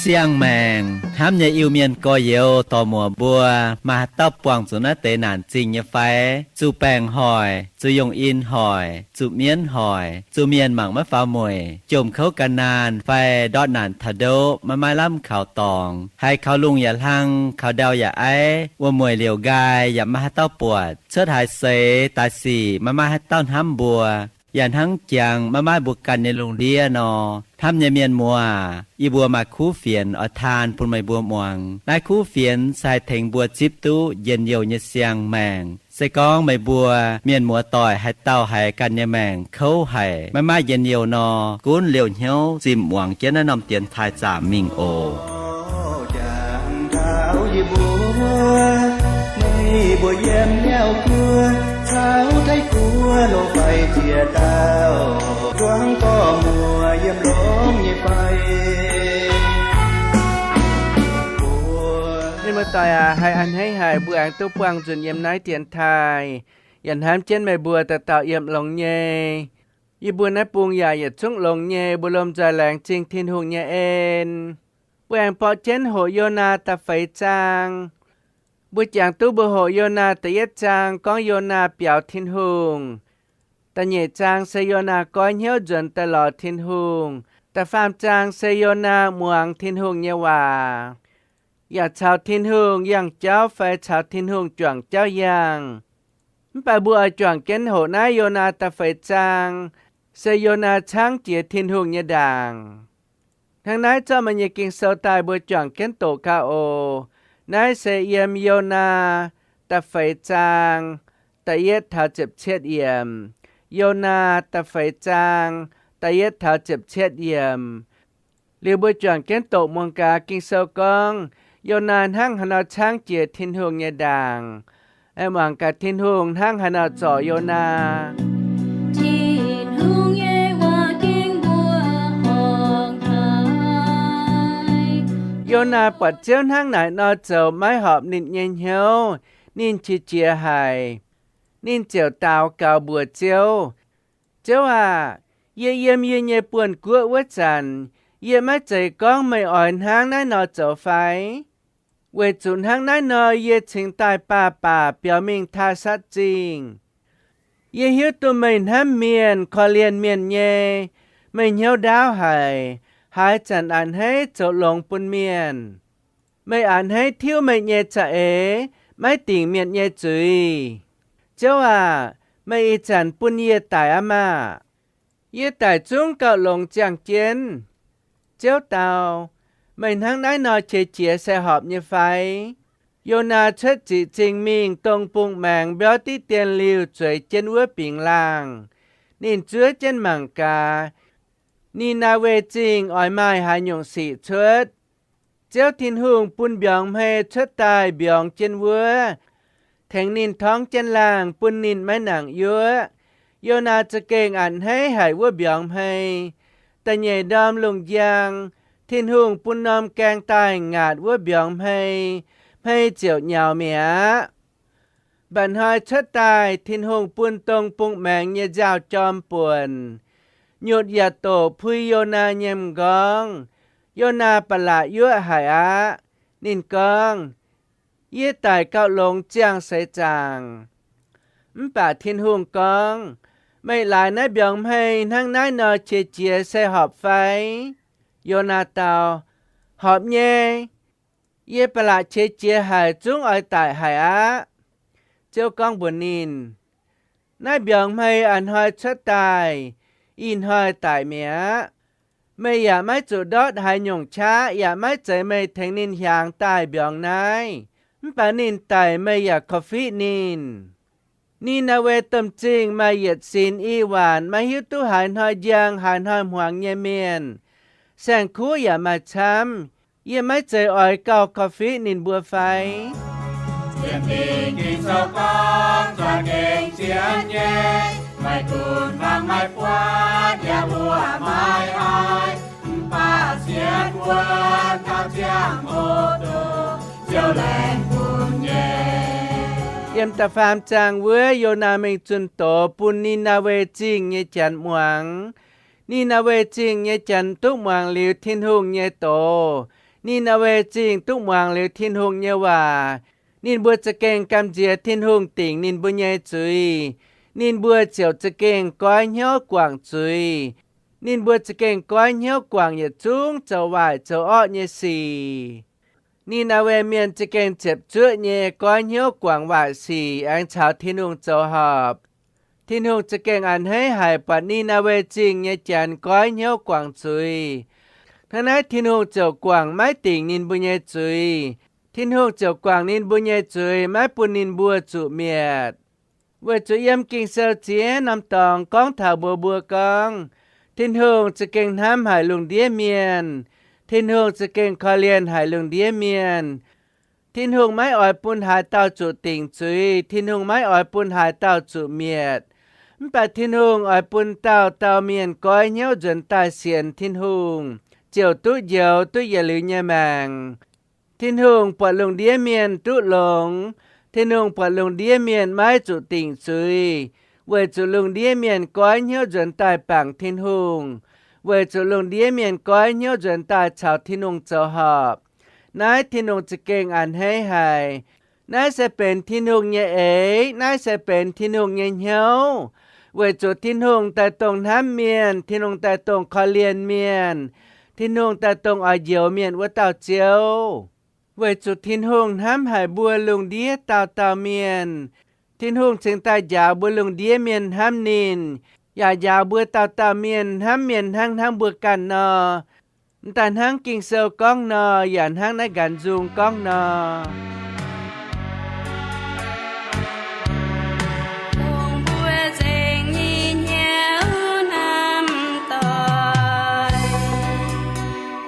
Siang-maengc hnamv nyei Iu-Mienh gorx-youz dorc muoc mbuo, maaih haaix dauh buangh zuqc naaiv deix naanc zingh nyei fai? Zuqc baengc hoic, zuqc yungh in hoic, zuqc mienv hoic, zuqc mienh mangc maiv faaux mueic, jomc kouv gan naanh fai ndortv naanc taux ndoqv maiv maaih lamh kaux dorngx, haiz kaux lungh yaac hlang, kaux ndau yaac aiv, wuom-mueic liouc nqaai yaac maiv maaih haaix dauh buatc, cuotv haaix seix daaih sic maiv maaih haaix dauh hnamv mbuo, yaac hnangv jangx maiv maaih mbuo ganh nyei lungh ndiev nor. Hnamv nyei mienh muoz, yie mbuo maaih kuv fienx oix taan bun meih mbuo muangx. Naaiv kuv fienx se haih tengx mbuo zipv duqv njien-youh nyei siang-maengc. Se gorngv meih mbuo mienh muoz-doic haaix dauh haiz ganh nyei maengc kouv haic, maiv maaih njien-youh nor, gunv liouh hnyouv zimh muangx jienv naaiv norm dienx taaih zaamc mingh oc. Mienh muoz-doic aac, haiz a'hneiv haic mbuo aengx duqv buangh nzunc yiem naaiv dienx taaih, yaac hnamv jienv meih mbuo dauh dauh yiem longx nyei. Yie mbuo naaiv bung yaac yietc zungv longx nyei, mbuo lomh nzoih laengz zingh Tin-Hungh nyei en. Mbuo aengx borqv jienv hoqc Yonaa da'feix zaang. Mbuo jangx duqv mbuo hoqc Yonaa da'yietv zaang gorngv Yonaa biaux Tin-Hungh. Da'nyeic zaang se Yonaa goiv hnyouv nzuonx daaih lorz Tin-Hungh. Da'faam zaang se Yonaa muangx Tin-Hungh nyei waac, yaac caux Tin-Hungh yangh jauv fai caux Tin-Hungh juangc jauv yangh. Mv baac mbuo oix juangc jienv hoqc naaiv Yonaa da'feix zaang, se Yonaa caangv jiex Tin-Hungh nyei ndaangc. Hnangv naaiv zorqv meih nyei Ging-Sou daaih mbuo juangc jienv doqc gau oc. Naaiv se yiem Yonaa da'feix zaang da'yietv taux ziepc cietv yiemc. Yonaa da'feix zaang da'yietv taux ziepc cietv yiemc. Liuz mbuo juangc jienv doqc muangx gaax Ging-Sou gorngv Yonaa hnangv haaix nor caangv jiex Tin-Hungh nyei ndaangc. Muangx gaax Tin-Hungh hnangv haaix nor zorc Yonaa. Tin-Hungh nyei waac ging mbuo horngh haic. Yonaa buatc Ziouv hnangv naaic nor zoux maiv horpc ninh nyei hnyouv, ninh qiex jiez haic. Ninh ziouc daux gaux mbuox Ziouv, Ziouv aah! Yie yiem yie nyei buonv-guoqv wuov zanc, yie maiv zeiz gorngv meih oix hnangv naaiv nor zoux fai? Weic zuqc hnangv naaiv nor yie cingx daaih baah baac biaux mingh Taasatv Zingh. Yie hiuv duqv meih hnamv mienh, korv-lienh mienh nyei. Meih hnyouv ndaauv haic, haaix zanc a'hneiv zoux longx bun mienh. Meih a'hneiv tiuv meih nyei za'eix, maiv dingc mienh nyei zuiz. Ziouv aah! Meih ih zanc bun yie daic aqv maah! Yie daic zungv gauh longx ziangh jienv. Ziouv dau, Meih hnangv naaiv nor qiex jiez se horpc nyei fai? Yonaa cuotv ziqc zingh mingh dong bung maengx mbiauv diqv dien liuh zueiz jienv wuov bingx laangh. Ninh zuov jienv mangc gaax, Ni^naa^we Zingh oix maaih haaix nyungc sic cuotv. Ziouv Tin-Hungh bun mbiorngz hmei cuotv daaih mbiorngz jienv wuov, tengx ninh torngv jienv laangh bun ninh maiv nangc yuoqv. Yonaa za'gengh a'hneiv haic wuov mbiorngz hmei. Da'nyeic ndorm lungh njang, Tin-Hungh bun norm gaeng daaih ngaatc wuov mbiorngz hmei, hmei ziouc nyaux mi'aqv. Mba'hnoi cuotv daaih, Tin-Hungh bun dong bung maengx nyei nziaaux-jorm buonc, nyutc yaac doqc pui Yonaa nyei m'nqorngv. Yonaa ba'laqc yuoqv haic aqv. Ninh gorngv, Yie daic gauh longx ziangh seix zaangc. Mv baac Tin-Hungh gorngv, Meih laaix naaiv mbiorngz hmei hnangv naaiv nor qiex jiez se horpc fai? Yonaa dau, Horpc nyei. Yie ba'laqc qiex jiez haic zungv oix daic haic aqv. Ziouv gorngv mbuox ninh, Naaiv mbiorngz hmei a'hnoi cuotv daaih, ih hnoi daic mi'aqv. Meih yaac maiv zuqc ndortv haaix nyungc qaqv, yaac maiv zeiz meih tengx ninh hiaangx daaih mbiorngz naaiv. Mv baac ninh daic meih yaac korv-fiqv ninh. Ni^naa^we Domh Zingh maaih yietc sinx i waanc, maiv hiuv duqv haaix hnoi njang haaix hnoi hmuangx nyei mienh. Saeng-kuv yaac maaih camv. Yie maiv zeiz oix gauh korv-fiqv ninh mbuo fai? Sienx Fingx Ging-Sou gorngv za'gengh zien nyei, maiv gunv mangc maiv buatc yaac mbuo maiv haih, mv baac Yiem da'faam zaang wuov, Yonaa mingh zunh doz bun Ni^naa^we Zingh nyei janx muangx. Ni^naa^we Zingh nyei janx duqv muangx liuz Tin-Hungh nyei doz. Ni^naa^we Zingh duqv muangx liuz Tin-Hungh nyei waac, ninh mbuo za'gengh gamh nziex Tin-Hungh dingc ninh mbuo nyei zuiz. Ninh mbuo ziouc za'gengh goiv hnyouv guangc zuiz. Ninh mbuo za'gengh goiv hnyouv guangc yietc zungv zoux waaic zoux orqv nyei sic. Ni^naa^we Mienh za'gengh ziepc zuoqv nyei goiv hnyouv guangc waaic sic aengx caux Tin-Hungh zoux horpc. Tin-Hungh za'gengh a'hneiv haic buatc Ni^naa^we Zingh nyei janx goiv hnyouv guangc zuiz. Hnangv naaiv Tin-Hungh ziouc guangc maiv dingc ninh mbuo nyei zuiz. Tin-Hungh ziouc guangc ninh mbuo nyei zuiz maiv bun ninh mbuo zuqc mietc. Weic zuqc yiem Ging-Sou ziex norm dorngx gorngv taux mbuox mbuo gorngv, Tin-Hungh za'gengh hnamv haic lungh ndiev mienh. Tin-Hungh za'gengh korv-lienh haic lungh ndiev mienh. Tin-Hungh maiv oix bun haaix dauh zuqc dingc zuiz. Tin-Hungh maiv oix bun haaix dauh zuqc mietc. Mv baac Tin-Hungh oix bun dauh dauh mienh goiv hnyouv nzuonx daaih sienx Tin-Hungh, ziouc duqv njoux duqv yietc liuz nyei maengc. Tin-Hungh buatc lungh ndiev mienh duqv longx. Tin-Hungh buatc lungh ndiev mienh maiv zuqc dingc zuiz, weic zuqc lungh ndiev mienh goiv hnyouv nzuonx daaih bangc Tin-Hungh, weic zuqc lungh ndiev mienh goiv hnyouv nzuonx daaih caux Tin-Hungh zoux horpc. Naaiv Tin-Hungh za'gengh a'hneiv haic. Naaiv se benx Tin-Hungh nyei eix. Naaiv se benx Tin-Hungh nyei hnyouv, weic zuqc Tin-Hungh daaih dongh hnamv mienh, Tin-Hungh daaih dongh korv-lienh mienh, Tin-Hungh daaih dongh oix njoux mienh wuov dauh Ziouv. Weic zuqc Tin-Hungh hnamv haic mbuo lungh ndiev dauh dauh mienh, Tin-Hungh cingx daaih njaaux mbuo lungh ndiev mienh hnamv ninh, yaac njaaux mbuo dauh dauh mienh hnamv mienh hnangv hnamv mbuo ganh nor. M'daaih hnangv Ging-Sou gorngv nor, yaac hnangv naaiv nqanx nzung gorngv nor. Bun mbuo nzengc nyei hnyouv hnamv doic,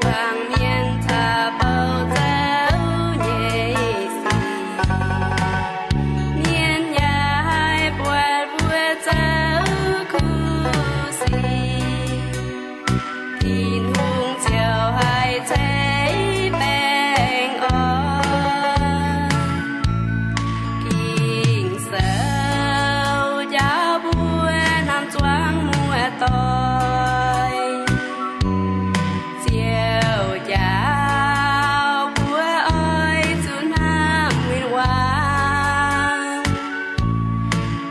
guangc mienh caux bouh zouv nyei sic. Mienh yaac haih buatc mbuo zoux kuv sic, Tin-Hungh ziouc haih ceix baengh orn. Ging-Sou njaaux mbuo norm zuangx muoz-doic, Ziouv njaaux mbuo oix zuqc hnamv win-wangv,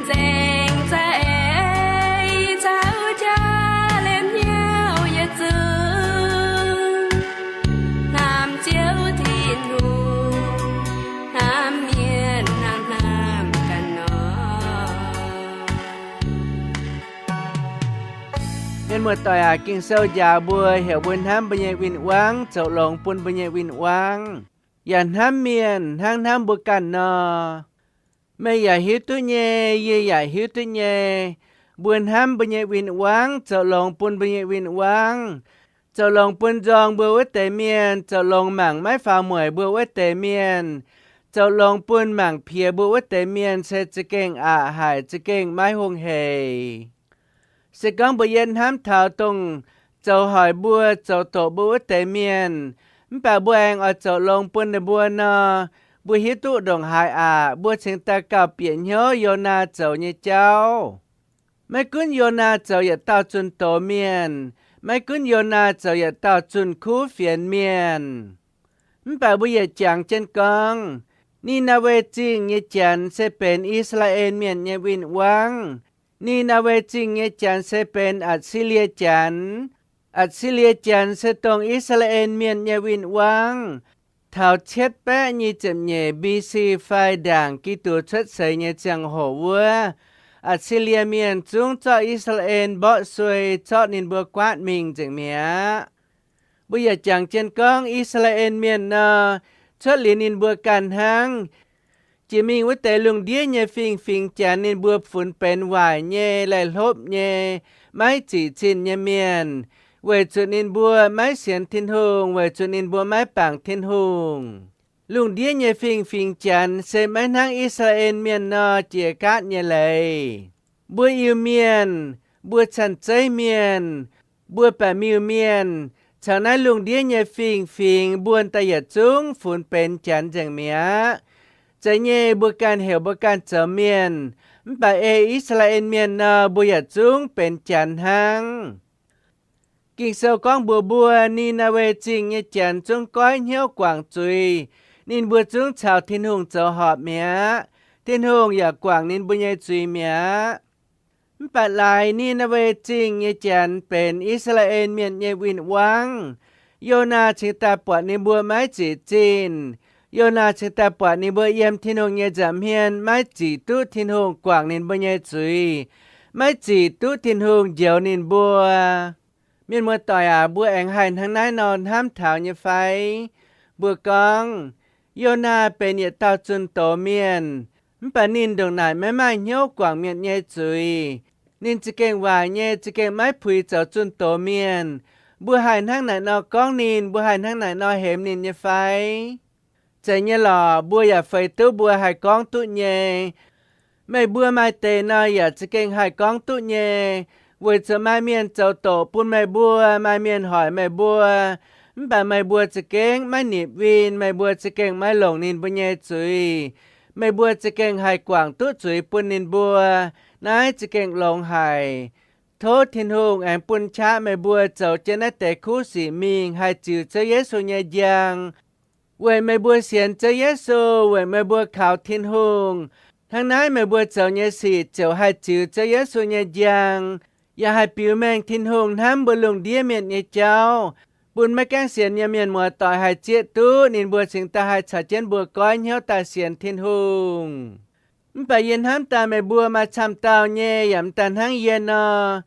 nzengc za'eix caux jaax liemh hnyouv yietc zungv hnamv Ziouv Tin-Hungh, hnamv mienh hnangv hnamv ganh nor. Mienh muoz-doic aac, Ging-Sou njaaux mbuo heuc mbuo hnamv mbuo nyei win-wangv, zoux longx bun mbuo nyei win-wangv, yaac hnamv mienh hnangv hnamv mbuo ganh nor. Meih yaac hiuv duqv nyei, yie yaac hiuv duqv nyei. Mbuo hnamv mbuo nyei win-wangv, zoux longx bun mbuo nyei win-wangv, zoux longx bun nzorng mbuo wuov deix mienh, zoux longx mangc maiv faaux mueic mbuo wuov deix mienh, zoux longx bun mangc piex mbuo wuov deix mienh se za'gengh aqc haic, za'gengh maiv hungh heic. Se gorngv mbuo yiem hnamv taux dongh zoux hoic mbuo, zoux doqc mbuo wuov deix mienh, mv baac mbuo aengx oix zoux longx bun ninh mbuo nor, mbuo hiuv duqv ndongc haaix aqc? Mbuo cingx daaih gauh bieqc hnyouv Yonaa zoux nyei jauv. Maiv gunv Yonaa zoux yietc dauh zunh doz mienh, maiv gunv Yonaa zoux yietc dauh zunh kuv fienx mienh, mv baac mbuo yietc jangx jienv gorngv, Ni^naa^we Zingh nyei Janx se benx I^saa^laa^en Mienh nyei win-wangv. Ni^naa^we Zingh nyei Janx se benx Atc^si^lie Janx. Atc^si^lie Janx se dongh I^saa^laa^en Mienh nyei win-wangv. Taux cietv baeqv nyic ziepc nyeic B.C. fai ndaangc Giduc cuotv seix nyei ziangh hoc wuov, Atc^si^lie Mienh zungv zorqv I^saa^laa^en mborqv suei, zorqv ninh mbuo guaatv mingh nzengc mi'aqv. Mbuo yaac jangx jienv gorngv I^saa^laa^en Mienh nor, cuotv liuz ninh mbuo ganh hnangv. Jiex mingh wuov deix lungh ndiev nyei fingx-fingx Janx ninh mbuo funx benx waaic nyei, laih hlopv nyei, maiv zic zinh nyei mienh, weic zuqc ninh mbuo maiv sienx Tin-Hungh, weic zuqc ninh mbuo maiv bangc Tin-Hungh. Lungh ndiev nyei fingx-fingx Janx se maiv hnangv I^saa^laa^en Mienh nor jiex gaatv nyei leiz. Mbuo Iu-Mienh, mbuo canh zeiv mienh, mbuo baeqc miuc mienh, caux naaiv lungh ndiev nyei fingx-fingx mbuo daaih yietc zungv funx benx Janx nzengc mi'aqv. Zeiz nyei, mbuo ganh heuc mbuo ganh zoux mienh, mv baac ei I^saa^laa^en Mienh nor, mbuo yietc zungv benx Janx hnangv. Ging-Sou gorngv mbuox mbuo, Ni^naa^we Zingh nyei Janx zungv goiv hnyouv guangc zuiz. Ninh mbuo zungv caux Tin-Hungh zoux horpc mi'aqv. Tin-Hungh yaac guangc ninh mbuo nyei zuiz mi'aqv. Mv baac laaix Ni^naa^we Zingh nyei Janx benx I^saa^laa^en Mienh nyei win-wangv, Yonaa cingx daaih buatc ninh mbuo maiv zic zinh. Yonaa cingx daaih buatc ninh mbuo yiem Tin-Hungh nyei nza'hmien maiv zic duqv Tin-Hungh guangc ninh mbuo nyei zuiz, maiv zic duqv Tin-Hungh njoux ninh mbuo. Mienh muoz-doic aac, mbuo aengx haih hnangv naaiv nor hnamv taux nyei fai? Mbuo gorngv, Yonaa benx yietc dauh zunh doz mienh, mv baac ninh ndongc naaic maiv maaih hnyouv guangc mienh nyei zuiz. Ninh za'gengh waaic nyei, za'gengh maiv puix zoux zunh doz mienh. Mbuo haih hnangv naaic nor gorngv ninh, mbuo haih hnangv naaic nor hemx ninh nyei fai? Zeiz nyei lorqc, mbuo yaac feix duqv mbuo haih gorngv duqv nyei. Meih mbuo maaih deix nor yaac za'gengh haih gorngv duqv nyei, weic zuqc maaih mienh zoux doqc bun meih mbuo, maaih mienh hoic meih mbuo, mv baac meih mbuo za'gengh maiv nipc win, meih mbuo za'gengh maiv longc ninh mbuo nyei zuiz. Meih mbuo za'gengh haih guangc duqv zuiz bun ninh mbuo. Naaiv za'gengh longx haic. Tov Tin-Hungh aengx bun qaqv meih mbuo zoux jienv naaiv deix kuv sic mingh haih ziux Ziouv Yesu nyei njang. Weic meih mbuo sienx Ziouv Yesu, weic meih mbuo kaux Tin-Hungh, hnangv naaiv meih mbuo zoux nyei sic ziouc haih ziux Ziouv Yesu nyei njang, yaac haih biux mengh Tin-Hungh hnamv mbuo lungh ndiev mienh nyei jauv, bun maiv gaengh sienx nyei mienh muoz-doic haih zieqv duqv ninh mbuo cingx daaih haih caux jienv mbuo goiv hnyouv daaih sienx Tin-Hungh. Mv baac yie hnamv daaih meih mbuo maaih camv dauh nyei yaac m'daaih hnangv yie nor.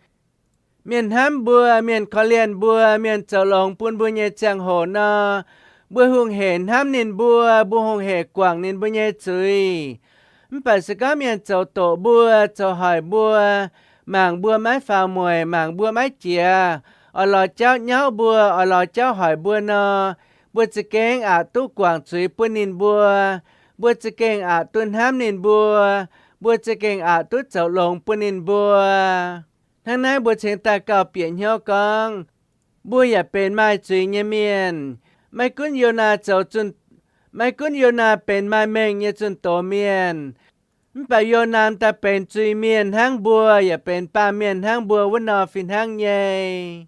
Mienh hnamv mbuo, mienh korv-lienh mbuo, mienh zoux longx bun mbuo nyei ziangh hoc nor, mbuo hungh hec hnamv ninh mbuo, mbuo hungh hec guangc ninh mbuo nyei zuiz. Mv baac se gorngv mienh zoux doqc mbuo, zoux hoic mbuo, mangc mbuo maiv faaux mueic, mangc mbuo maiv jiex, oix lorz jauv nyauv mbuo, oix lorz jauv hoic mbuo nor, mbuo za'gengh aqc duqv guangc zuiz bun ninh mbuo. Mbuo za'gengh aqc duqv hnamv ninh mbuo. Mbuo za'gengh aqc duqv zoux longx bun ninh mbuo. Hnangv naaiv mbuo cingx daaih gauh bieqc hnyouv gorngv, mbuo yaac benx maaih zuiz nyei mienh. Maiv gunv Yonaa zoux zunh, maiv gunv Yonaa benx maaih mengh nyei zunh doz mienh, mv baac Yonaa m'daaih benx zuiz-mienh hnangv mbuo, yaac benx baamh mienh hnangv mbuo wuov nor fih hnangv nyei.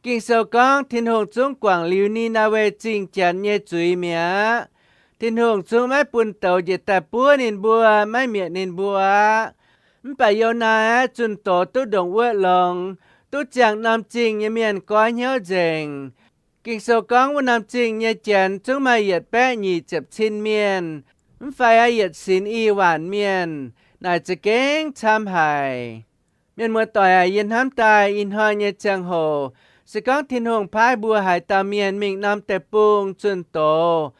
Ging-Sou gorngv Tin-Hungh zungv guangc liuz Ni^naa^we Zingh Janx nyei zuiz mi'aqv. Tin-Hungh zungv maiv bun douz njiec daaih buov ninh mbuo, maiv mietc ninh mbuo aqv. Mv baac Yonaa aeqv, zunh doz duqv ndongc wuov longx, duqv ziangh norm zingh nyei mienh goiv hnyouv nzengc. Ging-Sou gorngv wuov norm zingh nyei janx zungv maaih yietc baeqv nyic ziepc cin mienh, mv fai aqv yietc sinx i waanc mienh, naaic za'gengh camv haic. Mienh muoz-doic aac, yie hnamv daaih ih hnoi nyei ziangh hoc, se gorngv Tin-Hungh paaiv mbuo haaix dauh mienh mingh norm deic-bung zunh doz,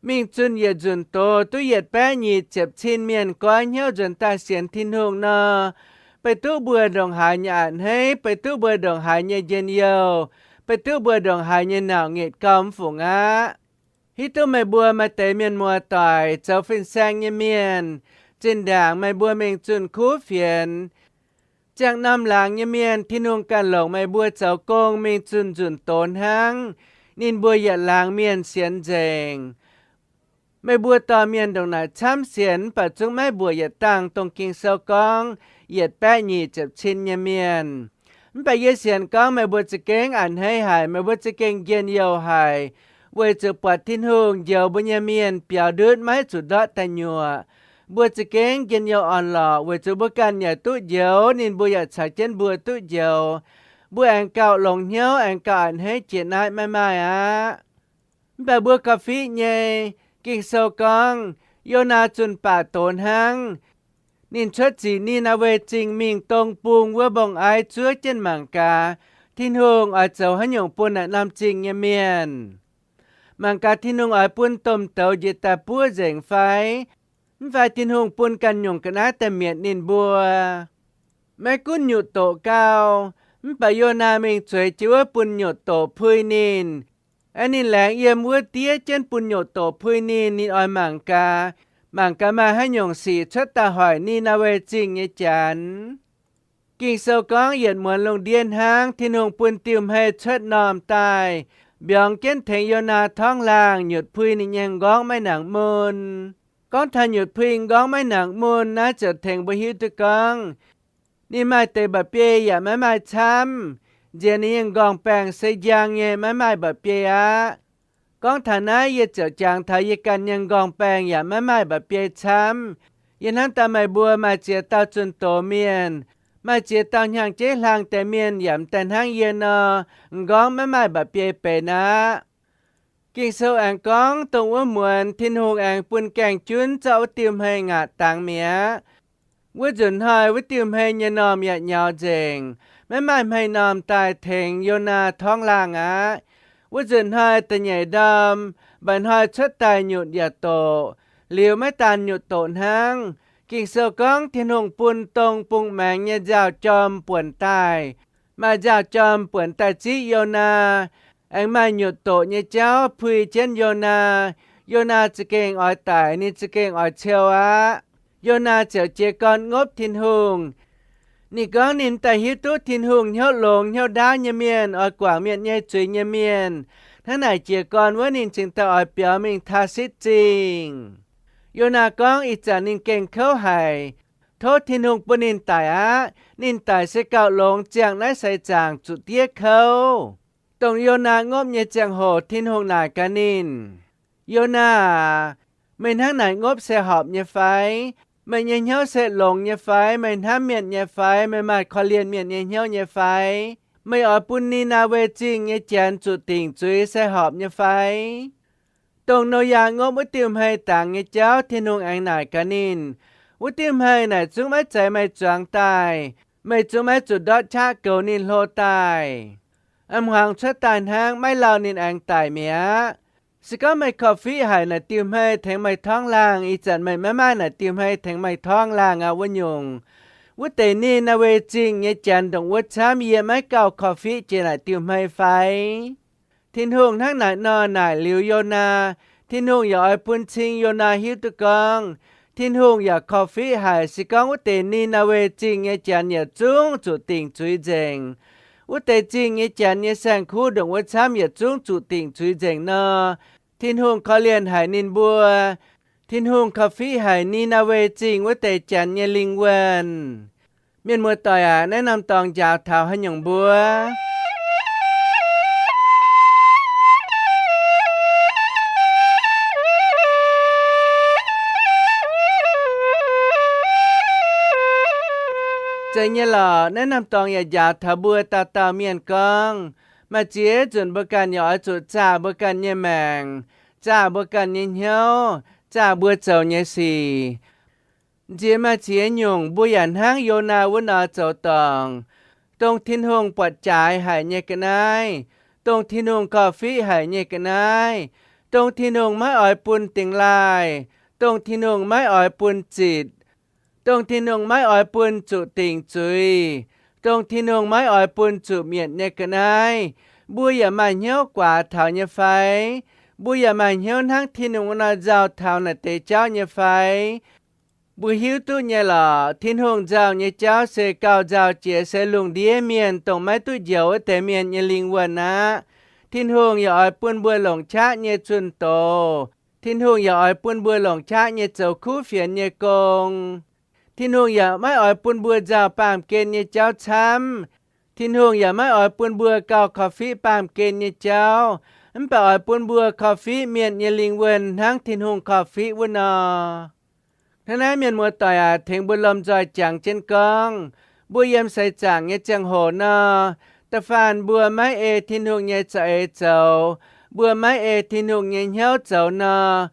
mingh zunh yietc nzunc doz duqv yietc baeqv nyic ziepc cin mienh goiv hnyouv nzuonx daaih sienx Tin-Hungh nor, beiv duqv mbuo ndongc haaix nyei a'hneiv, beiv duqv mbuo ndongc haaix nyei njien-youh, beiv duqv mbuo ndongc haaix nyei nauc ngetc gauh mv fungc aqv. Hiuv duqv meih mbuo maaih deix mienh muoz-doic zoux fin-saeng nyei mienh, zinh ndaangc meih mbuo mingh zunh kuv fienx, ziangh norm laangz nyei mienh Tin-Hungh ganh longc meih mbuo zoux gong mingh zunh nzunc doz hnangv, ninh mbuo yietc laangz mienh sienx nzengc. Meih mbuo dorh mienh ndongc naaic camv sienx, mv baac zungv maiv mbuoqc yietc dangh dongh Ging-Sou gorngv yietc baeqv nyic ziepc cin nyei mienh. Mv baac yie sienx gorngv meih mbuo za'gengh a'hneiv haic, meih mbuo za'gengh njien-youh haic, weic zuqc buatc Tin-Hungh njoux mbuo nyei mienh biaux ndutv maiv zuqc ndortv daaih nyuoqc. Mbuo za'gengh njien-youh orn-lorqc weic zuqc mbuo ganh yaac duqv njoux, ninh mbuo yaac caux jienv mbuo duqv njoux. Mbuo aengx gauh longx hnyouv, aengx gauh a'hneiv jiex naaiv maiv maaih aqv. Mv baac mbuo gauh fiqv nyei, Ging-Sou gorngv, Yonaa zunh baac doz hnangv. Ninh cuotv ziqc Ni^naa^we Zingh mingh dong bung wuov mbong-aiv zuov jienv mangc gaax, Tin-Hungh oix zoux haaix nyungc bun naaic norm zingh nyei mienh. Mangc gaax Tin-Hungh oix bun domh douz njiec daaih buov nzengc fai? Mv fai Tin-Hungh bun ganh nyungc ga'naaiv daaih mietc ninh mbuo? Maiv gunv nyutc doqc gau, mv baac Yonaa mingh zueiz jienv wuov bun nyutc doqc pui ninh. Aeqv, ninh laengz yiem wuov diev jienv bun nyutc doqc pui ninh. Ninh oix mangc gaax, mangc gaax maaih haaix nyungc sic cuotv daaih hoic Ni^naa^we Zingh nyei janx. Ging-Sou gorngv yietc muonz lungh ndiev hnangv, Tin-Hungh bun diuh hmei cuotv normh daaih, mbiorngz jienv tengx Yonaa torngv laangh, nyutc pui ninh nyei m'nqorngv maiv nangc mun. Gorngv taux nyutc pui m'nqorngv maiv nangc mun naaiv ziouc tengx mbuo hiuv duqv gorngv, ninh maaih deix mba'biei yaac maiv maaih camv, nziex ninh nyei m'nqorngv-baengh se njang nyei, maiv maaih mba'biei aqv. Gorngv taux naaiv yie ziouc jangx taux yie ganh nyei m'nqorngv-baengh yaac maiv maaih mba'biei camv. Yie hnamv daaih meih mbuo maaih ziex dauh zunh doz mienh, maaih ziex dauh hnyangx-jeiv hlang deix mienh yaac m'daaih hnangv yie nor, m'nqorngv maiv maaih mba'biei benx aqv. Ging-Sou aengx gorngv dongh wuov muonz Tin-Hungh aengx bun gaengh junv zorqv wuov diuh hmei ngaatc dangx mi'aqv. Wuov nzunc hnoi wuov diuh hmei nyei normh yaac nyaux nzengc, maiv maaih hmei normh daaih tengx Yonaa torngv laangh aqv. Wuov nzunc hnoi da'nyeic ndorm, mba'hnoi cuotv daaih nyutc yaac doqc. Liuz maiv daan nyutc doqc hnangv, Ging-Sou gorngv Tin-Hungh bun dong bung maengx nyei nzaaux jorm buonc daaih. Maaih nzaaux jorm buonc daaih ziqv Yonaa, aengx maaih nyutc doqc nyei jauv pui jienv Yonaa. Yonaa za'gengh oix daic, ninh za'gengh oix ciou aqv. Yonaa ziouc jiez gorn ngopv Tin-Hungh. Ninh gorngv ninh daaih hiuv duqv Tin-Hungh hnyouv longx hnyouv ndaauv nyei mienh, oix guangc mienh nyei zuiz nyei mienh. Hnangv naaic jiez gorn wuov ninh cingx daaih oix biaux mingh Taarsitv Zingh. Yonaa gorngv ih zanc ninh gengh kouv haic. Tov Tin-Hungh bun ninh daic aqv. Ninh daic se gauh longx ziangh naaiv seix zaangc zuqc diev kouv. Dongh Yonaa ngopv nyei ziangh hoc Tin-Hungh naaic gaax ninh, Yonaa aac, meih hnangv naaic ngopv se horpc nyei fai? Meih nyei hnyouv se longx nyei fai? Meih hnamv mienh nyei fai? Meih maaih korv-lienh mienh nyei hnyouv nyei fai? Meih oix bun Ni^naa^we Zingh nyei janx zuqc dingc zuiz se horpc nyei fai? Dongh Noyaa ngopv wuov diuh hmei dangx nyei jauv Tin-Hungh aengx naaic gaax ninh, wuov diuh hmei naaic zungv maiv zeiz meih zuangx daaih. Meih zungv maiv zuqc ndortv qaqv goux ninh hlo daaih. A'hmuangx cuotv daaih hnangv, maiv lauh ninh aengx daic mi'aqv. Se gorngv meih korv-fiqv haic naaic diuh hmei tengx meih torngv laangh, ih zanc meih maiv maaih naaic diuh hmei tengx meih torngv laangh aqv wuov nyungc, wuov deix Ni^naa^we Zingh nyei janx ndongc wuov camv yie maiv gauh korv-fiqv jiex naaic diuh hmei fai? Tin-Hungh hnangv naaic nor naaic liuz Yonaa, Tin-Hungh yaac oix bun cing Yonaa hiuv duqv gorngv, Tin-Hungh yaac korv-fiqv haic, se gorngv wuov deix Ni^naa^we Zingh nyei janx yietc zungv zuqc dingc zuiz nzengc. Wuov deix zingh nyei janx nyei saeng-kuv ndongc wuov camv yietc zungv zuqc dingc zuiz nzengc nor, Tin-Hungh korv-lienh haic ninh mbuo. Tin-Hungh korv-fiqv haic Ni^naa^we Zingh wuov deix janx nyei lingh wuonh. Mienh muoz-doic aac, naaiv norm dorngx njaaux taux haaix nyungc mbuo? Zeiz nyei lorqc, naaiv norm dorngx yaac njaaux taux mbuo dauh dauh mienh gorngv, maaih ziex nzunc mbuo ganh yaac oix zuqc zaah mbuo ganh nyei maengc, zaah mbuo ganh nyei hnyouv, zaah mbuo zoux nyei sic. Nziex maaih ziex nyungc mbuo yaac hnangv Yonaa wuov nor zoux dorngc, dongh Tin-Hungh buatc jaaix haic nyei ga'naaiv, dongh Tin-Hungh korv-fiqv haic nyei ga'naaiv, dongh Tin-Hungh maiv oix bun dingx laaih, dongh Tin-Hungh maiv oix bun zitc, dongh Tin-Hungh maiv oix bun zuqc dingc zuiz, dongh Tin-Hungh maiv oix bun zuqc mietc nyei ga'naaiv, mbuo yaac maaih hnyouv guaax taux nyei fai? Mbuo yaac maaih hnyouv hnangv Tin-Hungh wuov nor nzauh taux naaic deix jauv nyei fai? Mbuo hiuv duqv nyei lorqc, Tin-Hungh nzauh nyei jauv se gauh nzauh jiex se lungh ndiev mienh dongh maiv duqv njoux wuov deix mienh nyei lingh wuonh aqv. Tin-Hungh yaac oix bun mbuo longc qaqv nyei zunh doz. Tin-Hungh yaac oix bun mbuo longc qaqv nyei zoux kuv fienx nyei gong. Tin-Hungh yaac maiv oix bun mbuo nzauh baamh gen nyei jauv camv. Tin-Hungh yaac maiv oix bun mbuo gauh korv-fiqv baamh gen nyei jauv, mv baac oix bun mbuo korv-fiqv mienh nyei lingh wuonh hnangv Tin-Hungh korv-fiqv wuov nor. Hnangv naaiv, mienh muoz-doic aac, tengx mbuo lomh nzoih jangx jienv gorngv, mbuo yiem seix zaangc nyei ziangh hoc nor, da'faanh mbuo maiv ei Tin-Hungh nyei za'eix zoux, mbuo maiv ei Tin-Hungh nyei hnyouv zoux nor,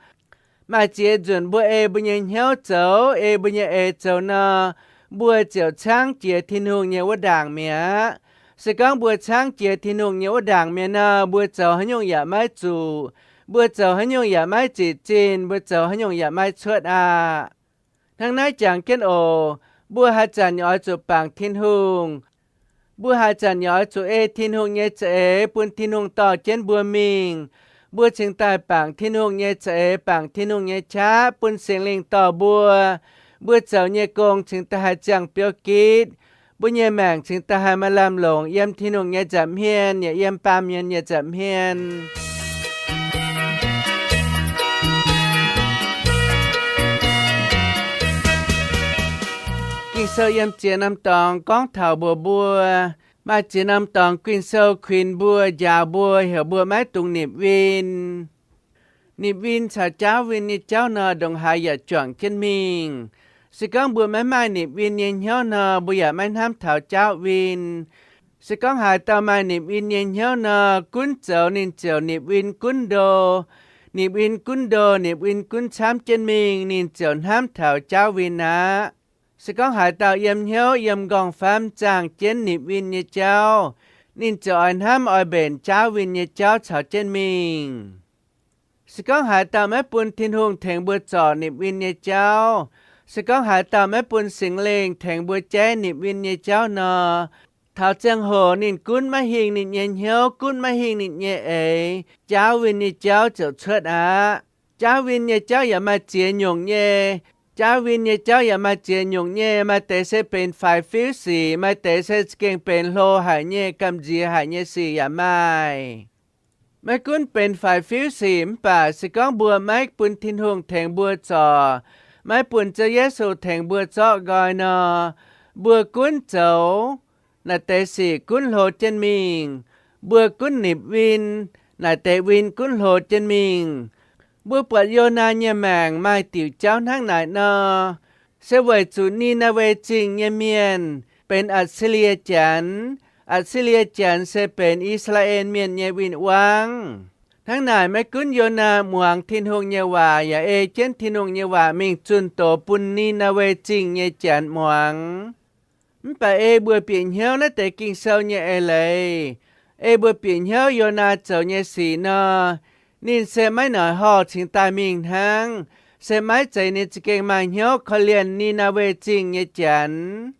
maaih ziex nzunc mbuo ei mbuo nyei hnyouv zoux, ei mbuo nyei eix zoux nor, mbuo ziouc caangv jiex Tin-Hungh nyei wuov ndaangc mi'aqv. Se gorngv mbuo caangv jiex Tin-Hungh nyei wuov ndaangc mi'aqv nor, mbuo zoux haaix nyungc yaac maiv zuqc. Mbuo zoux haaix nyungc yaac maiv zic zinh, mbuo zoux haaix nyungc yaac maiv cuotv aqv. Hnangv naaiv jangx jienv oc, mbuo haaix zanc yaac oix zuqc bangc Tin-Hungh. Mbuo haaix zanc yaac oix zuqc ei Tin-Hungh nyei za'eix bun Tin-Hungh dorh jienv mbuo mingh. Mbuo cingx daaih bangc Tin-Hungh nyei za'eix, bangc Tin-Hungh nyei qaqv bun Singx Lingh dorh mbuo. Mbuo zoux nyei gong cingx daaih haih ziangh biouv gitv. Mbuo nyei maengc cingx daaih haih maaih lamh longc yiem Tin-Hungh nyei nza'hmien, yaac yiem baamh mienh nyei nza'hmien. Ging-Sou yiem ziex norm dorngx gorngv taux mbuox mbuo, maaih ziex norm dorngx Ging-Sou kuinx mbuo, njaaux mbuo, heuc mbuo maiv dungx nipc win. Nipc win caux jaauv win nyei jauv nor, ndongc haaix yaac juangc jienv mingh. Se gorngv mbuo maiv maaih nipc win nyei hnyouv nor, mbuo yaac maiv hnamv taux jaauv win. Se gorngv haaix dauh maaih nipc win nyei hnyouv nor, gunv zoux ninh ziouc nipc win gunv ndo. Nipc win gunv ndo, nipc win gunv camv jienv mingh, ninh ziouc hnamv taux jaauv win aqv. Se gorngv haaix dauh yiem hnyouv yiem nqorngv-famv zaangh jienv nipc win nyei jauv, ninh ziouc oix hnamv oix mbenc jaauv win nyei jauv caux jienv mingh. Se gorngv haaix dauh maiv bun Tin-Hungh tengx mbuo zorc nipc win nyei jauv, se gorngv haaix dauh maiv bun Singx Lingh tengx mbuo jaiv nipc win nyei jauv nor, taux ziangh hoc ninh gunv maiv hingh ninh nyei hnyouv, gunv maiv hingh ninh nyei eix, jaauv win nyei jauv ziouc cuotv aqv. Jaauv win nyei jauv yaac maaih ziex nyungc nyei. Jaauv win nyei jauv yaac maaih ziex nyungc nyei. Maaih deix se benx faix-fiuv sic, maaih deix se za'gengh benx hlo haic nyei, gamh nziex haic nyei sic yaac maaih. Maiv gunv benx faix-fiuv sic mv baac se gorngv mbuo maiv bun Tin-Hungh tengx mbuo zorc, maiv bun Ziouv Yesu tengx mbuo zorqv nqoi nor, mbuo gunv zoux naaic deix sic gunv hlo jienv mingh. Mbuo gunv nipc win, naaic deix win gunv hlo jienv mingh. Mbuo buatc Yonaa nyei maengc maaih diuc jauv hnangv naaic nor, se weic zuqc Ni^naa^we Zingh nyei mienh benx Atc^si^lie Janx. Atc^si^lie Janx se benx I^saa^laa^en Mienh nyei win-wangv. Hnangv naaic, maiv gunv Yonaa muangx Tin-Hungh nyei waac yaac ei jienv Tin-Hungh nyei waac mingh zunh doz bun Ni^naa^we Zingh nyei janx muangx. Mv baac ei mbuo bieqc hnyouv naaiv deix Ging-Sou nyei eix leiz, ei mbuo bieqc hnyouv Yonaa zoux nyei sic nor, ninh se maiv noic horh cingx daaih mingh hnangv, se maiv zeiz ninh za'gengh maaih hnyouv korv-lienh Ni^naa^we Zingh nyei janx.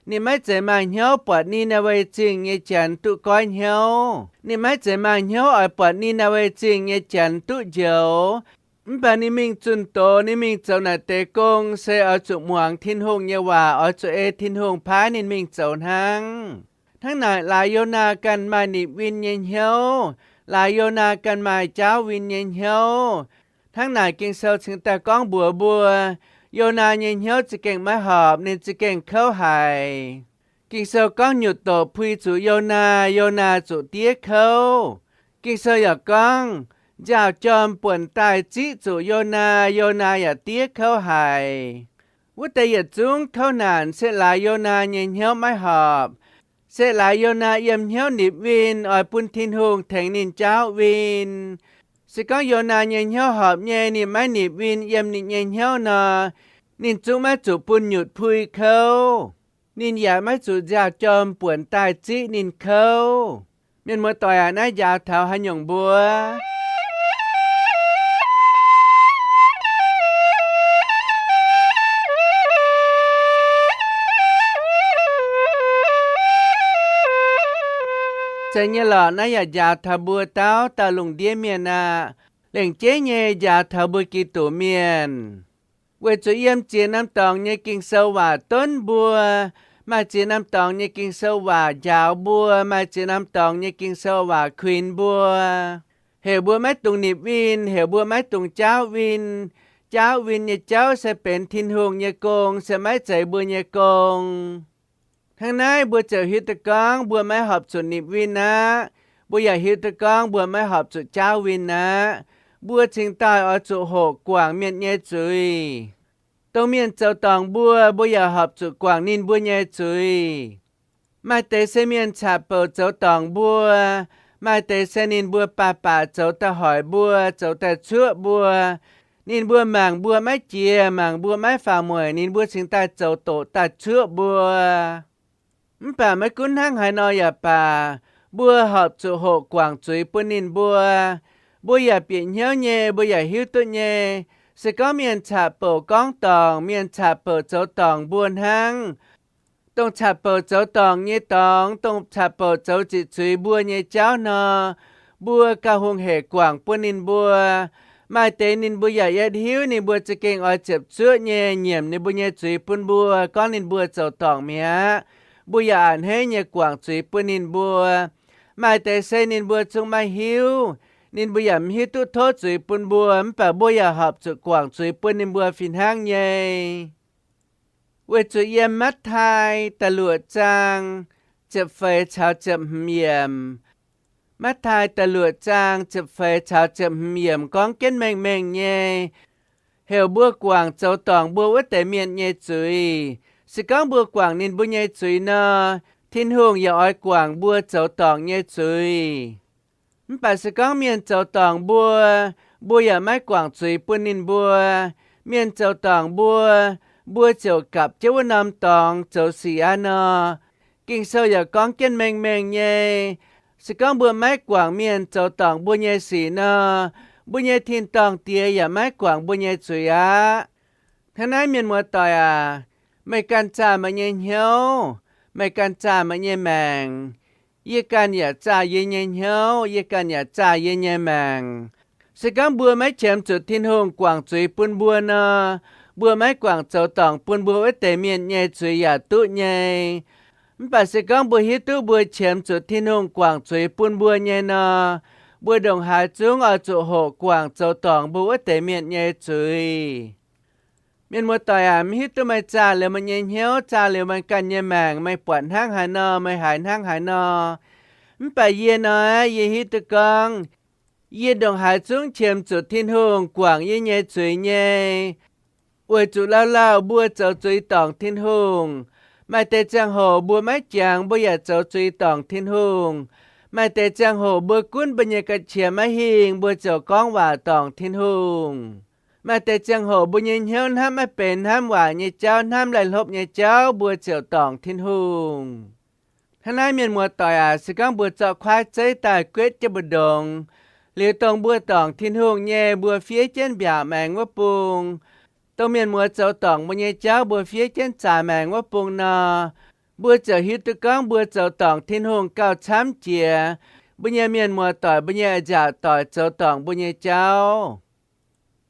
Ninh maiv zeiz maaih hnyouv buatc Ni^naa^we Zingh nyei janx duqv goiv hnyouv. Ninh maiv zeiz maaih hnyouv oix buatc Ni^naa^we Zingh nyei janx duqv njoux. Mv baac ninh mingh zunh doz, ninh mingh zoux naaic deix gong se oix zuqc muangx Tin-Hungh nyei waac, oix zuqc ei Tin-Hungh paaiv ninh mingh zoux hnangv. Hnangv naaic, laaix Yonaa ganh maaih nipc win nyei hnyouv, laaix Yonaa ganh maaih jaauv win nyei hnyouv. Hnangv naaic, Ging-Sou cingx daaih gorngv mbuox mbuo, Yonaa nyei hnyouv za'gengh maiv horpc, ninh za'gengh kouv haic. Ging-Sou gorngv nyutc doqc pui zuqc Yonaa, Yonaa zuqc diev kouv. Ging-Sou yaac gorngv, nziaaux jorm buonc daaih ziqv zuqc Yonaa, Yonaa yaac diev kouv haic. Wuov deix yietc zungv kouv naanc se laaix Yonaa nyei hnyouv maiv horpc, se laaix Yonaa yiem hnyouv nipc win oix bun Tin-Hungh tengx ninh jaauv win. Se gorngv Yonaa nyei hnyouv horpc nyei, ninh maiv nipc win yiem ninh nyei hnyouv nor, ninh zungv maiv zuqc bun nyutc pui kouv. Ninh yaac maiv zuqc nziaaux jorm buonc daaih ziqv ninh kouv. Mienh muoz-doic aac, naaiv njaaux taux haaix nyungc mbuo? Zeiz nyei lorqc, naaiv yaac njaaux taux mbuo dauh dauh lungh ndiev mienh aqv. Lengc jeiv nyei njaaux taux mbuo Giduc mienh. Weic zuqc yiem ziex norm dorngx nyei Ging-Sou waac donv mbuo, maaih ziex norm dorngx nyei Ging-Sou waac njaaux mbuo, maaih ziex norm dorngx nyei Ging-Sou waac kuinx mbuo, heuc mbuo maiv dungx nipc win, heuc mbuo maiv dungx jaauv win. Jaauv win nyei jauv se benx Tin-Hungh nyei gong, se maiv zeiz mbuo nyei gong. Hnangv naaiv mbuo ziouc hiuv duqv gorngv mbuo maiv horpc zuqc nipc win aqv. Mbuo yaac hiuv duqv gorngv mbuo maiv horpc zuqc jaauv win aqv. Mbuo cingx daaih oix zuqc hoqc guangc mienh nyei zuiz. Dongh mienh zoux dorngc mbuo, mbuo yaac horpc zuqc guangc ninh mbuo nyei zuiz. Maaih deix se mienh caqv-bouc zoux dorngc mbuo, maaih deix se ninh mbuo baac baac zoux daaih hoic mbuo, zoux daaih cuoqv mbuo. Ninh mbuo mangc mbuo maiv jiex, mangc mbuo maiv faaux mueic, ninh mbuo cingx daaih zoux doqc daaih cuoqv mbuo. Mv baac maiv gunv hnangv haaix nor yaac baac, mbuo horpc zuqc hoqc guangc zuiz bun ninh mbuo. Mbuo yaac bieqc hnyouv nyei, mbuo yaac hiuv duqv nyei. Se gorngv mienh caqv-bouc gorngv dorngc, mienh caqv-bouc zoux dorngc mbuo hnangv, dongh caqv-bouc zoux dorngc nyei dorngx, dongh caqv-bouc zoux ziqc zuiz mbuo nyei jauv nor, mbuo gauh hungh hec guangc bun ninh mbuo. Maaih deix ninh mbuo yaac yietv hiuv ninh mbuo za'gengh oix ziepc zuoqv nyei nyiemc ninh mbuo nyei zuiz bun mbuo, gorngv ninh mbuo zoux dorngc mi'aqv. Mbuo yaac a'hneiv nyei guangc zuiz bun ninh mbuo. Maaih deix se ninh mbuo zungv maiv hiuv, ninh mbuo yaac mv hiuv duqv tov zuiz bun mbuo, mv baac mbuo yaac horpc zuqc guangc zuiz bun ninh mbuo fih hnangv nyei. Weic zuqc yiem Matv^taai da'luoqc zaang ziepc feix caux ziepc hmz yiemc, Matv^taai da'luoqc zaang ziepc feix caux ziepc hmz yiemc gorngv jienv mengh mengh nyei, heuc mbuo guangc zoux dorngc mbuo wuov deix mienh nyei zuiz. Se gorngv mbuo guangc ninh mbuo nyei zuiz nor, Tin-Hungh yaac oix guangc mbuo zoux dorngc nyei zuiz. Mv baac se gorngv mienh zoux dorngc mbuo, mbuo yaac maiv guangc zuiz bun ninh mbuo, mienh zoux dorngc mbuo, mbuo ziouc gapv jienv wuov norm dorngx zoux sic aqv nor, Ging-Sou yaac gorngv jienv mengh mengh nyei, se gorngv mbuo maiv guangc mienh zoux dorngc mbuo nyei sic nor, mbuo nyei tin-dorngh Diex yaac maiv guangc mbuo nyei zuiz aqv. Hnangv naaiv, mienh muoz-doic aac, meih ganh zaah meih nyei hnyouv, meih ganh zaah meih nyei maengc. Yie ganh yaac zaah yie nyei hnyouv, yie ganh yaac zaah yie nyei maengc. Se gorngv mbuo maiv qiemx zuqc Tin-Hungh guangc zuiz bun mbuo nor, mbuo maiv guangc zoux dorngc bun mbuo wuov deix mienh nyei zuiz yaac duqv nyei. Mv baac se gorngv mbuo hiuv duqv mbuo qiemx zuqc Tin-Hungh guangc zuiz bun mbuo nyei nor, mbuo ndongc haaix zungv oix zuqc hoqc guangc zoux dorngc mbuo wuov deix mienh nyei zuiz. Mienh muoz-doic aac, maiv hiuv duqv meih zaah liuz meih nyei hnyouv, zaah liuz meih ganh nyei maengc, meih buatc hnangv haaix nor, meih haiz hnangv haaix nor. Mv baac yie nor, yie hiuv duqv gorngv, yie ndongc haaix zungv qiemx zuqc Tin-Hungh guangc yie nyei zuiz nyei. Weic zuqc lauh lauh mbuo zoux zuiz dorngc Tin-Hungh. Maaih deix ziangh hoc mbuo maiv jangx, mbuo yaac zoux zuiz dorngc Tin-Hungh. Maaih deix ziangh hoc mbuo gunv mbuo nyei ga'qiex maiv hingh, mbuo ziouc gorngv waac dorngc Tin-Hungh. Maaih deix ziangh hoc mbuo nyei hnyouv hnamv maiv benx, hnamv waaic nyei jauv, hnamv laih hlopv nyei jauv, mbuo ziouc dorngc Tin-Hungh. Hnangv naaiv, mienh muoz-doic aac, se gorngv mbuo zorqv kuaaiv zeiv daaih guetv jienv mbu'ndongx, liuz dongh mbuo dorngc Tin-Hungh nyei, mbuo fiev jienv mbiaauc maengx wuov bung, dongh mienh muoz zoux dorngc mbuo nyei jauv mbuo fiev jienv zaaix maengx wuov bung nor, mbuo ziouc hiuv duqv gorngv mbuo zoux dorngc Tin-Hungh gauh camv jiex mbuo nyei mienh muoz-doic, mbuo nyei a'nziaauc doic zoux dorngc mbuo nyei jauv.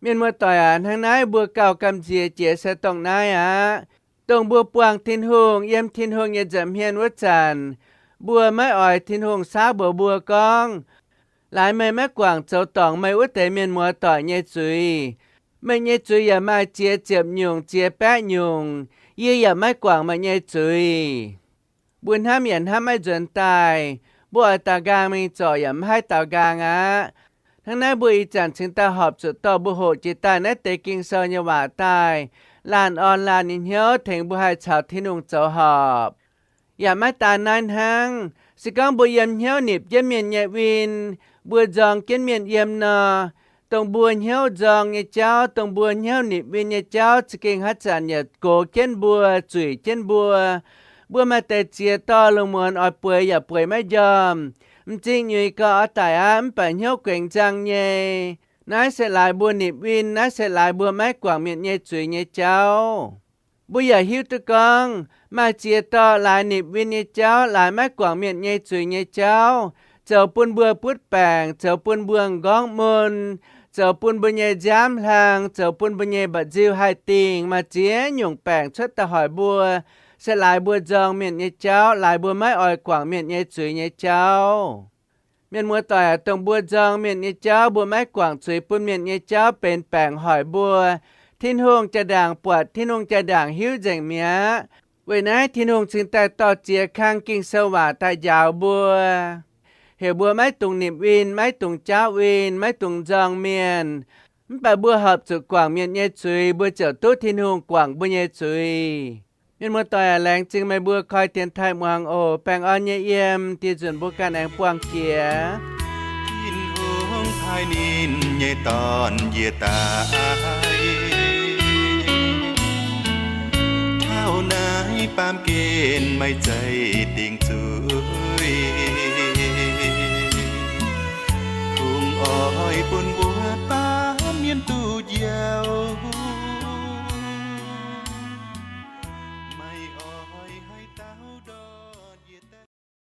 Mienh muoz-doic aac, hnangv naaiv mbuo gauh gamh nziex jiex se dongh naaiv aqv. Dongh mbuo buangh Tin-Hungh, yiem Tin-Hungh nyei nza'hmien wuov zanc, mbuo maiv oix Tin-Hungh saauv mbuox mbuo gorngv, laaix meih maiv guangc zoux dorngc meih wuov deix mienh muoz-doic nyei zuiz. Meih nyei zuiz yaac maaih ziex ziepc nyungc, ziex baeqv nyungc. Yie yaac maiv guangc meih nyei zuiz. Mbuo hnamv yaac hnamv maiv nzuonx daaih. Mbuo oix daaux nqaang mingh zorc yaac maiv haih daaux nqaang aqv. Hnangv naaiv mbuo ih zanc cingx daaih horpc zuqc dorh mbuo hoqc jiex daaih naaiv deix Ging-Sou nyei waac daaih, laanh orn laanh nyei hnyouv tengx mbuo haih caux Tin-Hungh zoux horpc. Yaac maiv daan naaiv hnangv. Se gorngv mbuo yiem hnyouv nipc jienv mienh nyei win, mbuo nzorng jienv mienh yiem nor, dongh mbuo hnyouv nzorng nyei jauv, dongh mbuo hnyouv nipc win nyei jauv za'gengh haaix zanc yaac gox jienv mbuo, zuic jienv mbuo. Mbuo maaih deix ziex dorh lungh muonz oix bueix yaac bueix maiv njormh. M'zing nyuix gau oix daic aqv, mv baac hnyouv guenx nzang nyei. Naaiv se laaix mbuo nipc win, naaiv se laaix mbuo maiv guangc mienh nyei zuiz nyei jauv. Mbuo yaac hiuv duqv gorngv maaih ziex dorh laaix nipc win nyei jauv, laaix maiv guangc mienh nyei zuiz nyei jauv, zoux bun mbuo butv baengc, zoux bun mbuo m'nqorngv mun, zoux bun mbuo nyei nziaamv hlang, zoux bun mbuo nyei mba'nziu haih dingh. Maaih ziex nyungc baengc cuotv daaih hoic mbuo, se laaix mbuo nzorng mienh nyei jauv, laaix mbuo maiv oix guangc mienh nyei zuiz nyei jauv. Mienh muoz-doic aac, dongh mbuo nzorng mienh nyei jauv, mbuo maiv guangc zuiz bun mienh nyei jauv benx baengc hoic mbuo. Tin-Hungh jaa-ndaangc buatc, Tin-Hungh jaa-ndaangc hiuv nzengc mi'aqv. Weic naaiv Tin-Hungh cingx daaih dorh ziex kang Ging-Sou waac daaih njaaux mbuo, heuc mbuo maiv dungx nipc win, maiv dungx jaauv win, maiv dungx nzorng mienh. Mv baac mbuo horpc zuqc guangc mienh nyei zuiz, mbuo ziouc duqv Tin-Hungh guangc mbuo nyei zuiz. Mienh muoz-doic aac, laengz zingh meih mbuo koi dienx taaih muangx oc. Baengh orn nyei yiem, dieh nzunc mbuo ganh aengx buangh jiex. Tin-Hungh taaih ninh nyei Dorn njiec daaih, taux naaiv baamh gen maiv zeiz dingc zuiz, kungx oix bun mbuo baamh mienh duqv njoux.